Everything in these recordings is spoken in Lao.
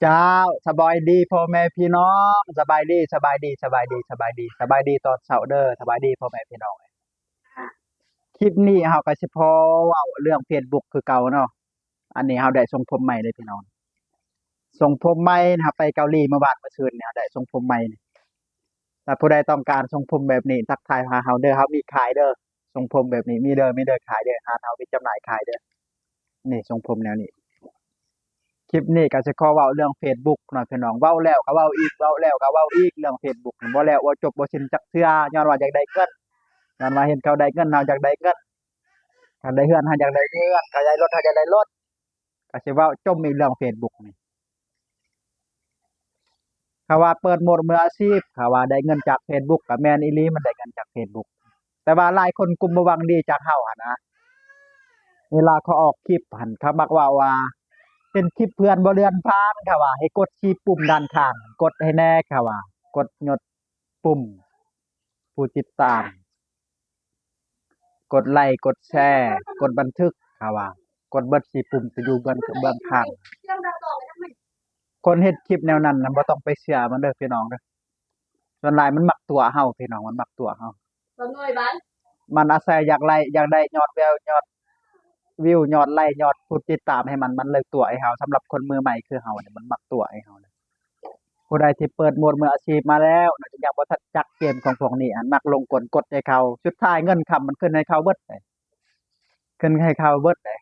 ເຈົ້າ ສະບາຍດີພໍ່ແມ່ພີ່ນ້ອງ ສະບາຍດີ ສະບາຍດີ ສະບາຍດີ ສະບາຍດີ ສະບາຍດີຕອນເຊົ້າເດີ ສະບາຍດີພໍ່ແມ່ພີ່ນ້ອງ. ຄລິບນີ້ເຮົາກໍຊິພໍເວົ້າເລື່ອງເຟສບຸກຄືເກົ່າເນາະ. ອັນນີ້ເຮົາໄດ້ຊົງຜົມໃໝ່ເດ້ພີ່ນ້ອງ ຊົງຜົມໃໝ່ ເຮົາໄປເກົາຫຼີມື້ວານມື້ຊືນນີ້ ເຮົາໄດ້ຊົງຜົມໃໝ່ນີ້. ຖ້າຜູ້ໃດຕ້ອງການຊົງຜົມແບບນີ້ ທັກທາຍຫາເຮົາເດີ ເຮົາມີຂາຍເດີ ຊົງຜົມແບບນີ້ມີເດີ ມີເດີຂາຍເດີ ຮ້ານເຮົາມີຈຳໜ່າຍຂາຍເດີ. ນີ້ຊົງຜົມແນວນີ້. ຄລິບນີ້ກໍຊິຂໍເວົ້າເລື່ອງເຟສບຸກເນາະພີ່ນ້ອງ ເວົ້າແລ້ວກໍເວົ້າອີກ ເວົ້າແລ້ວກໍເວົ້າອີກ ເລື່ອງເຟສບຸກນີ້ ບໍ່ແລ້ວບໍ່ຈົບບໍ່ສິ້ນຈັກເທື່ອ ຍ້ອນວ່າຢາກໄດ້ເງິນ ຍ້ອນວ່າເຫັນເຂົາໄດ້ເງິນ ເຮົາຢາກໄດ້ເງິນ ຄັນໄດ້ເຮືອນ ເຮົາຢາກໄດ້ເຮືອນ ຄັນໄດ້ລົດ ເຮົາຢາກໄດ້ລົດ ກໍຊິເວົ້າຈົມອີກເລື່ອງເຟສບຸກນີ້. ເຂົາວ່າເປີດໝົດມືອາຊີບ ເຂົາວ່າໄດ້ເງິນຈາກເຟສບຸກ ກໍແມ່ນອີ່ຫຼີ ມັນໄດ້ເງິນຈາກເຟສບຸກ ແຕ່ວ່າຫຼາຍຄົນກຸ່ມບໍ່ຫວັງດີຈາກເຮົາຫັ້ນນະ ເວລາເຂົາອອກຄລິບຫັ້ນ ເຂົາມັກເວົ້າວ່າ ເຫັນຄລິບເພື່ອນບໍ່ເລື່ອນຜ່ານ ເຂົາວ່າໃຫ້ກົດສີ່ປຸ່ມດ້ານຂ້າງ ກົດໃຫ້ແດ່ ເຂົາວ່າ ກົດຍົດປຸ່ມຜູ້ຕິດຕາມ ກົດໄລ ກົດແຊ ກົດບັນທຶກ ເຂົາວ່າ ກົດເບິດສີ່ປຸ່ມທີ່ຢູ່ເບື້ອງ ເບື້ອງຂ້າງ. ຄົນເຮັດຄລິບແນວນັ້ນນະ ບໍ່ຕ້ອງໄປເຊື່ອມັນເດີພີ່ນ້ອງເດີ ສ່ວນຫຼາຍມັນມັກຕົວະເຮົາພີ່ນ້ອງ ມັນມັກຕົວະເຮົາ ມັນອາໄສຢາກໄລ ຢາກໄດ້ຍອດແວວ ຍອດວິວ ຍອດໄລ ຍອດຜູ້ຕິດຕາມໃຫ້ມັນ ມັນເລີຍຕົວະໃຫ້ເຮົາ. ສຳລັບຄົນມືໃໝ່ຄືເຮົານີ້ ມັນມັກຕົວະໃຫ້ເຮົາ. ຜູ້ໃດທີ່ເປີດໂໝດມືອາຊີບມາແລ້ວນະ ຍັງບໍ່ທັນຈັກເກມຂອງພວກນີ້ ມັກລົງກົນກົດໃຫ້ເຂົາ ສຸດທ້າຍເງິນຄຳມັນຂຶ້ນໃຫ້ເຂົາເບິດເດ້ ຂຶ້ນໃຫ້ເຂົາເບິດເດ້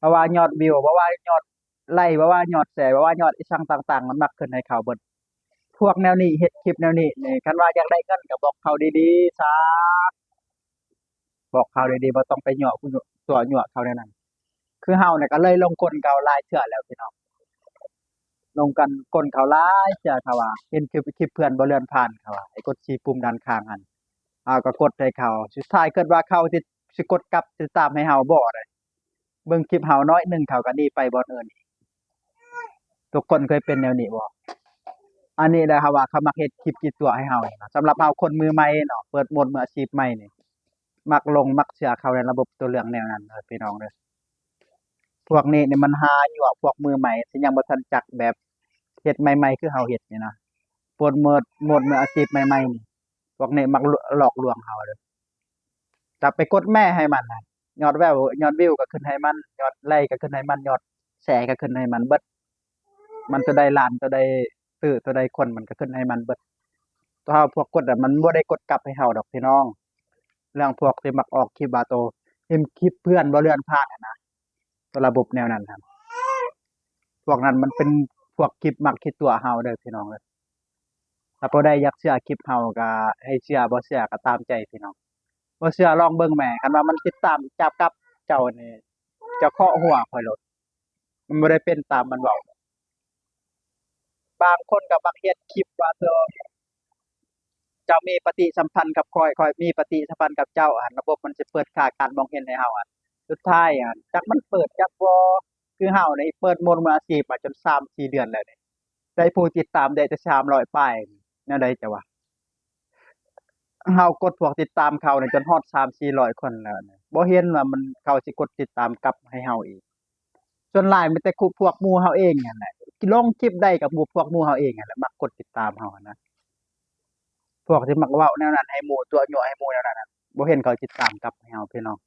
ບໍ່ວ່າຍອດວິວ ບໍ່ວ່າຍອດໄລ ບໍ່ວ່າຍອດແຊ ບໍ່ວ່າຍອດອີ່ສັງຕ່າງໆ ມັນມັກຂຶ້ນໃຫ້ເຂົາເບິດ. ພວກແນວນີ້ ເຮັດຄລິບແນວນີ້ນີ້ ຄັນວ່າຢາກໄດ້ເງິນກໍບອກເຂົາດີໆຊະ ບອກເຂົາດີໆ ບໍ່ຕ້ອງໄປຍົວະ ຕົວະຍົວະເຂົາແນວນັ້ນ. ຄືເຮົານີ້ກໍເລີຍລົງກົນເຂົາຫຼາຍເທື່ອແລ້ວພີ່ນ້ອງ ລົງກັນກົນເຂົາຫຼາຍເທື່ອ ເຂົາວ່າເຫັນຄລິບ ຄລິບເພື່ອນບໍ່ເລື່ອນຜ່ານ ເຂົາວ່າໃຫ້ກົດສີ່ປຸ່ມດ້ານຂ້າງຫັ້ນ ເຮົາກໍກົດໃຫ້ເຂົາ ສຸດທ້າຍເກີດວ່າເຂົາຊິ ຊິກົດກັບຕິດຕາມໃຫ້ເຮົາບໍ່ໄດ ເບິ່ງຄລິບເຮົາໜ້ອຍໜຶ່ງ ເຂົາກໍໜີໄປບ່ອນອື່ນ. ທຸກຄົນເຄີຍເປັນແນວນີ້ບໍ່? ອັນນີ້ແຫຼະເຮົາວ່າເຂົາມັກເຮັດຄລິບກິດຕົວະໃຫ້ເຮົາ. ສຳລັບເຮົາຄົນມືໃໝ່ເນາະ ເປີດໂໝດມືອາຊີບໃໝ່ນີ້ ມັກຫຼົງມັກເຊື່ອເຂົາໃນລະບົບຕົວເລື່ອງແນວນັ້ນເດີພີ່ນ້ອງເດີ. ພວກນີ້ນີ້ມັນຫາຍົວະພວກມືໃໝ່ ທີ່ຍັງບໍ່ທັນຈັກແບບເຮັດໃໝ່ໆ ຄືເຮົາເຮັດນີ້ນະ ເປີດໂໝດ ໂໝດມືອາຊີບໃໝ່ໆນີ້ ພວກນີ້ມັກຫຼອກລວງເຮົາເດີ. ຈະໄປກົດແມ່ໃຫ້ມັນນະ ຍອດແວວ ຍອດວິວກໍຂຶ້ນໃຫ້ມັນ ຍອດໄລກໍຂຶ້ນໃຫ້ມັນ ຍອດແຊກໍຂຶ້ນໃຫ້ມັນເບິດ ມັນຕົວໃດລ້ານ ຕົວໃດຕື້ ຕົວໃດຄົນ ມັນກໍຂຶ້ນໃຫ້ມັນເບິດ. ຕົວເຮົາພວກກົດນະ ມັນບໍ່ໄດ້ກົດກັບໃຫ້ເຮົາດອກພີ່ນ້ອງ. ເລື່ອງພວກທີ່ມັກອອກຄລິບວ່າໂຕ ເຫັນຄລິບເພື່ອນບໍ່ເລື່ອນຜ່ານຫັ້ນນະ ຕົວລະບົບແນວນັ້ນຫັ້ນ ພວກນັ້ນມັນເປັນພວກຄລິບມັກຄິດຕົວະເຮົາເດີພີ່ນ້ອງເອີຍ. ຖ້າຜູ້ໃດຢາກເຊື່ອຄລິບເຮົາກໍໃຫ້ເຊື່ອ ບໍ່ເຊື່ອກໍຕາມໃຈພີ່ນ້ອງ. ບໍ່ເຊື່ອລອງເບິ່ງແໝ່ ຄັນວ່າມັນຕິດຕາມຈັບກັບເຈົ້ານີ້ ເຈົ້າເຄາະຫົວຂ້ອຍໂລດ. ມັນບໍ່ໄດ້ເປັນຕາມມັນເວົ້າ. ບາງຄົນກໍມັກເຮັດຄລິບວ່າ ເຈົ້າມີປະຕິສຳພັນກັບຂ້ອຍ ຂ້ອຍມີປະຕິສຳພັນກັບເຈົ້າ ອັນລະບົບມັນຊິເປີດຄ່າການມອງເຫັນໃຫ້ເຮົາ ອັນສຸດທ້າຍ ອັນຈັກມັນເປີດຈັກບໍ່. ຄືເຮົານີ້ເປີດໂໝດມືອາຊີບມາຈົນສາມສີ່ເດືອນແລ້ວນີ້ ໄດ້ຜູ້ຕິດຕາມໄດ້ແຕ່ສາມຮ້ອຍປາຍ ແນວໃດເຈົ້າວ່າ? ເຮົາກົດພວກຕິດຕາມເຂົານີ້ຈົນຮອດສາມສີ່ຮ້ອຍຄົນແລ້ວນີ້ ບໍ່ເຫັນວ່າມັນ ເຂົາຊິກົດຕິດຕາມກັບໃຫ້ເຮົາອີກ. ສ່ວນຫຼາຍມີແຕ່ພວກໝູ່ເຮົາເອງຫັ້ນແຫຼະ ລົງຄລິບໃດກໍໝູ່ ພວກໝູ່ເຮົາເອງຫັ້ນແຫຼະ ມັກກົດຕິດຕາມເຮົາຫັ້ນນະ. ພວກທີ່ມັກເວົ້າແນວນັ້ນໃຫ້ໝູ່ ຕົວະຍົວະໃຫ້ໝູ່ແນວນັ້ນນະ ບໍ່ເຫັນເຂົາຕິດຕາມກັບໃຫ້ເຮົາພີ່ນ້ອງ.